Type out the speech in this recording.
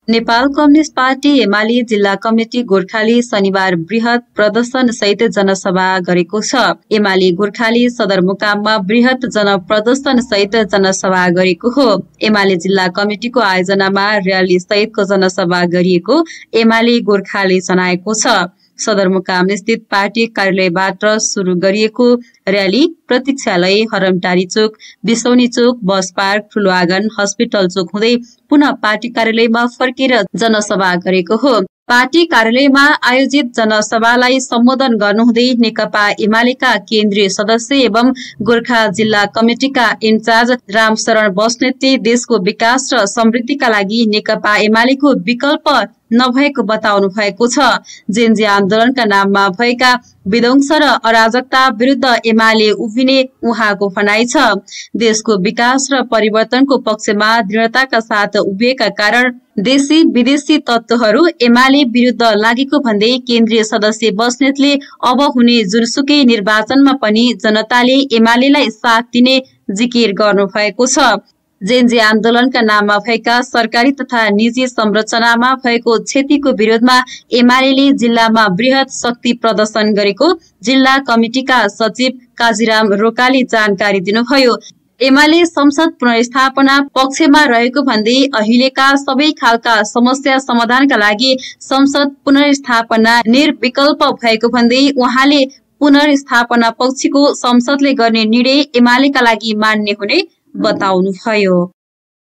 Nepal communist party UML जिल्ला committee Gorkhali शनिबार बृहत प्रदर्शन सहित जनसभा गरेको छ। एमाले गोर्खाली सदरमुकाममा बृहत जनप्रदर्शन सहित जनसभा गरेको हो। एमाले जिल्ला कमिटिको आयोजनामा र्याली सहितको जनसभा गरिएको एमाले गोर्खाले जनाएको छ। सदरमुकाम स्थित पार्टी कार्यालयबाट शुरू गरिएको र्याली प्रतीक्षालय, हरमटारी चोक, बिसौनी चोक, बस पार्क, ठूलो आँगन, हस्पिटल चोक हुँदै पुनः पार्टी कार्यालयमा फर्केर जनसभा गरेको हो। पार्टी कार्यालयमा आयोजित जनसभालाई सम्बोधन गर्नुहुँदै नेकपा एमालेका केन्द्रीय सदस्य एवं गोर्खा जिल्ला कमिटिका इन्चार्ज रामशरण बस्नेतले देशको विकास र समृद्धिका लागि नेकपा एमालेको विकल्प नभएको बताउनु भएको छ। जेन्जी आन्दोलनका नाममा भएका विध्वंस र अराजकता विरुद्ध एमाले उभिने उहाँको भनाइ छ। देशको विकास र परिवर्तनको पक्षमा दृढताका साथ उभिएका कारण देशी विदेशी तत्त्वहरू एमाले विरुद्ध लागेको भन्दै केन्द्रीय सदस्य बस्नेतले अब हुने जुनसुकै निर्वाचनमा पनि जनताले एमालेलाई साथ दिने जिकिर गर्नु भएको छ। जेन्जी आन्दोलनका नाममा भएका सरकारी तथा निजी संरचनामा भएको क्षतिको विरोधमा एमाले जिल्लामा बृहत शक्ति प्रदर्शन गरेको जिल्ला कमिटिका सचिव काजीराम रोकाले जानकारी दिनुभयो। एमाले संसद पुनर्स्थापना पक्षमा रहेको भन्दै अहिलेका सबै खालका समस्या समाधानका लागि संसद पुनर्स्थापना निर्विकल्प भएको भन्दै उहाँले पुनर्स्थापना पक्षको संसदले गर्ने निर्णय एमालेका लागि मान्य हुने बताउनुभयो।